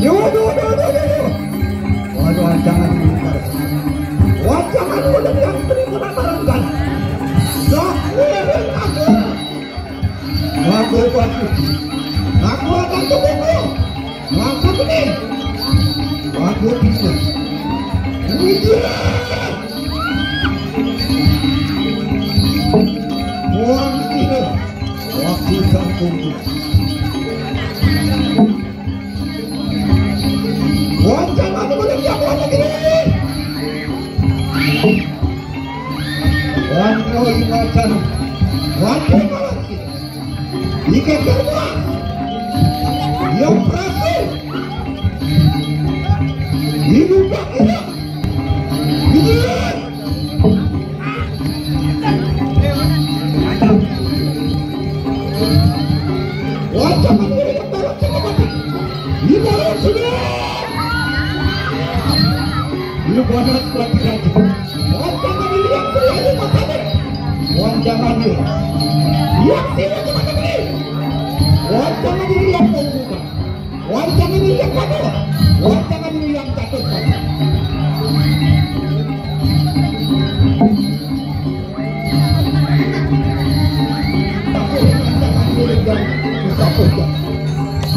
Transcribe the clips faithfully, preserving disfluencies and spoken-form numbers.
Duh, duh, duh, duh, duh, duh. Waduh, jangan melingkar. Wah, jangan udah yang terima barangkan. Sok, lihat aku. Aku, aku. Aku akan tunggu. Aku ini. Aku ini. Iya. Orang ini. Waktu sangkungku. Wajah aku boleh siap wajah ini. Wajah ini wajah. Wajah malam ini. Ikan terbang. Yang berhasil. Hidup tak hidup. Hidup. Wajah manusia yang baru cakap mati. Di dalam sini. Di mana seperti raja. Wajah manusia yang selalu mati. Wajah manusia. Yang sini cuma negeri. Wajah manusia yang membuka. Wajah manusia yang jatuh. Wajah manusia yang jatuh.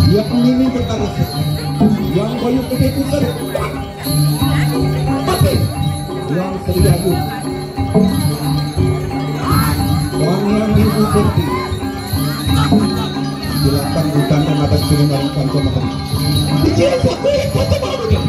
Yang ini bertarung. Yang bayu gede putar. Mati. Yang seriaku. Yang yang ibu berdi. Silakan bukan mata sini malam panco makan. Dia kuat kuat kuat kuat.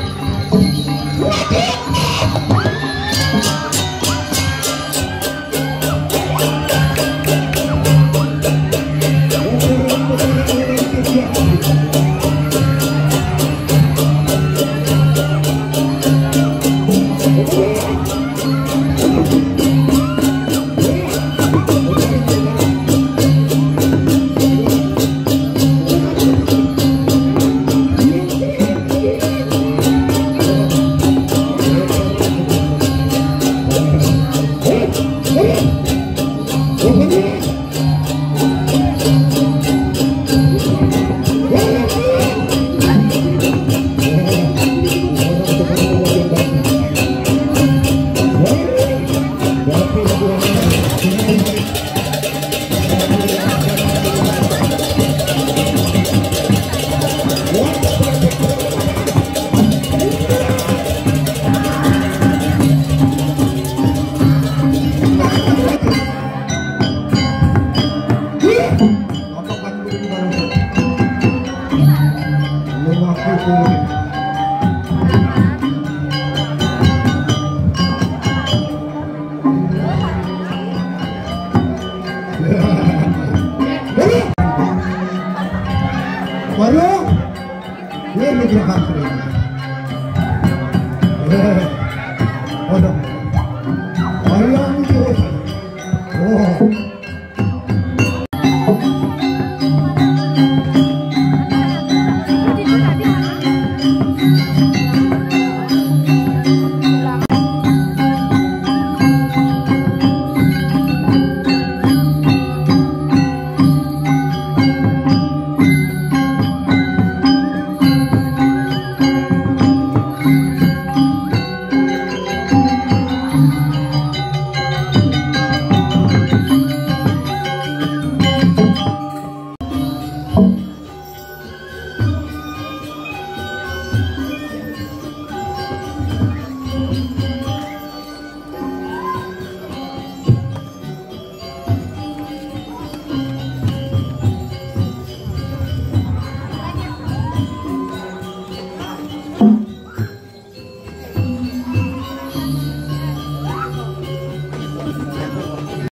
Baru, ini gerakan. Waduh. Ayam terus. Oh.